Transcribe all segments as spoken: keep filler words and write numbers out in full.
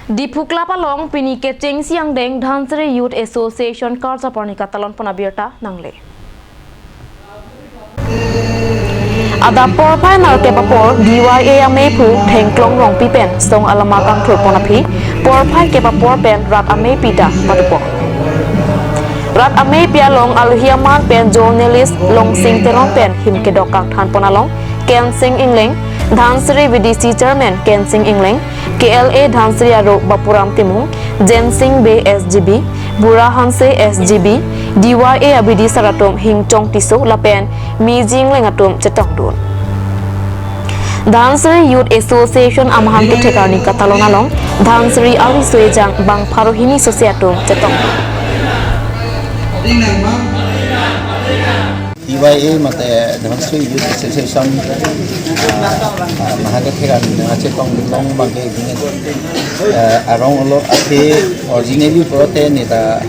Diphu Club along pini kechengsi angdeng Dhansiri Youth Association karjapon arni katalon pon abirta nangle. Adap porphai nerkep apor D Y A ameiphu Thengklong Rongpi pen song alama kangthur pon aphi porphai kep apor pen rat ameipi ta padupo. Rat ameipi along alohi aman pen journalist Longsing Teron pen him kedok kangthan pon along Kensing Engleng, Dhansiri V D C Chairman Kensing Engleng, K L A Dhansiri aro Bapuram Timung, Jensing Bey S G B, Bura Hanse S G B, D Y A abidi sar atum Hingchong Tisso lapen Mijing Leng atum chetongdun. Dhansiri Youth Association amahang kethek arni katalon along Dhansiri ariso ejang bang pharo hini sose atum chetongdun. D Y A mate Dhansiri Youth Association, ah, ah, mahang kethek arni nangchetongdun long bangke gini, ah, arong olo ake originally pulote neta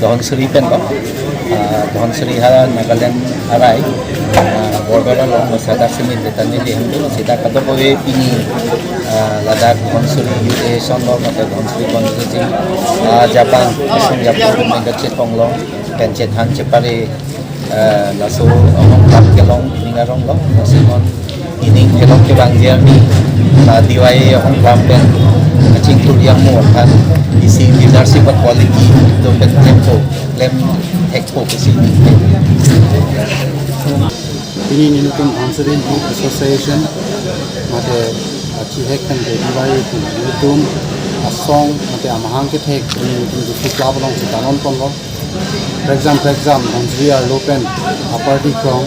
Dhansiri pen ko, ah, Dhansiri ha Nagaland arai, ah, border along masadak sini neta neli hangdu sita kadokave pini, ah, ladak Dhansiri Youth Association lo mate Dhansiri constituency, ah, Japan, Assam Japan pen kachetong long pen chethan chepare, eh, laso ahong pam kelong ining arong lo, laso non ining kelong kevang jerni, la D Y A ahong pam pen kachingthur yang mo aphan isi leadership quality do pen tempo klem thekpo pusi. Pini nelitum Dhansiri Youth Association mate achihek pen ke D Y A atum nelitum asong mate amahang kethek nelitum Diphu Club along chetalon ponlo. Prekjam prekjam Dhansiri arlo pen aparty krong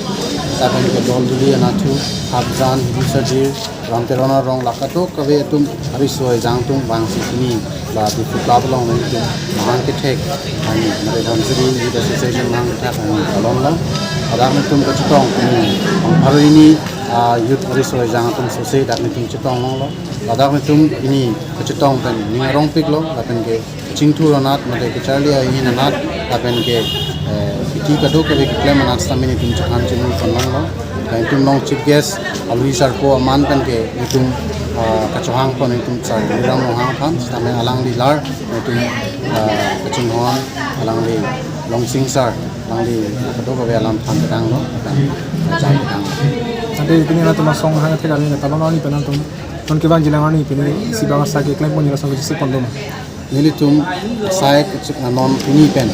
lapen ke Donduli anatthu, Hapjan, Hidi Sadir, Ram Teron arong la kadokave atum ariso ejang atum vangsi pini la Diphu Club along nelitum mahang kethek arni mate Dhansiri Youth Association mahang kethek arni talon lo. Ladak nelitum kachetong pini bang pharo hini, ah, youth ariso ejang atum sose dak nelitum chetong longlo. Ladak nelitum pini kachetong pen ning arongpiklo lapen ke chingthur anat mate kacharli ahin anat lapen ke, eh, piti kadokave keklem anat sitame nelitum chethan chinung pon longlo. Lapen nelitum along chief guest alohi sarpo aman pen ke nelitum, ah, kachohang pon nelitum sar Ram Ronghang aphan sitame alangli lar nelitum, ah, kachinghon alangli Longsing sar alangli kadokave alam than pedang lo lapen jam pedang. Ante pini nangtum asong mahang kethek arni katalon arni pen nangtum non kevang jilang arni pini isi bang asai keklem pon jilang asong kechisi pon doma. Nelitum asai kechik non pini pen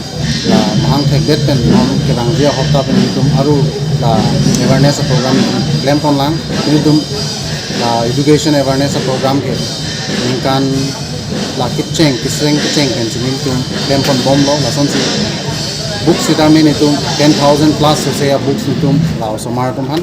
la mahang thekdet pen non kevangji ahopta pen nelitum aru la awareness program nelitum klem pon lang. Nelitum la education awareness program ke ningkan la kecheng kesreng kecheng pen si nelitum klem pon bomlo lasonsi books sitame nelitum ten thousand plus sose abooks nelitum la osomar atum aphan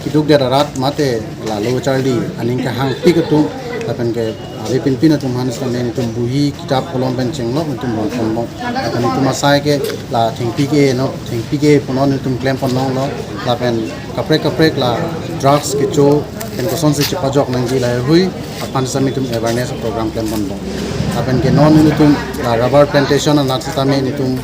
keduk det arat mate la lo charli aning kehangpik atum lapen ke ave pinpin atum aphan sitame nelitum buhi kitap kolom pen chenglok nelitum ron ponbom. Lapen nelitum asai ke la thengpi ke no thengpi ke punon nelitum klem pon longlo lapen kaprek kaprek la drugs kecho pen kosonsi chepajok nangji lahui aphan sitame nelitum awareness program klem ponbom. Lapen ke non nelitum la rubber plantation anat sitame nelitum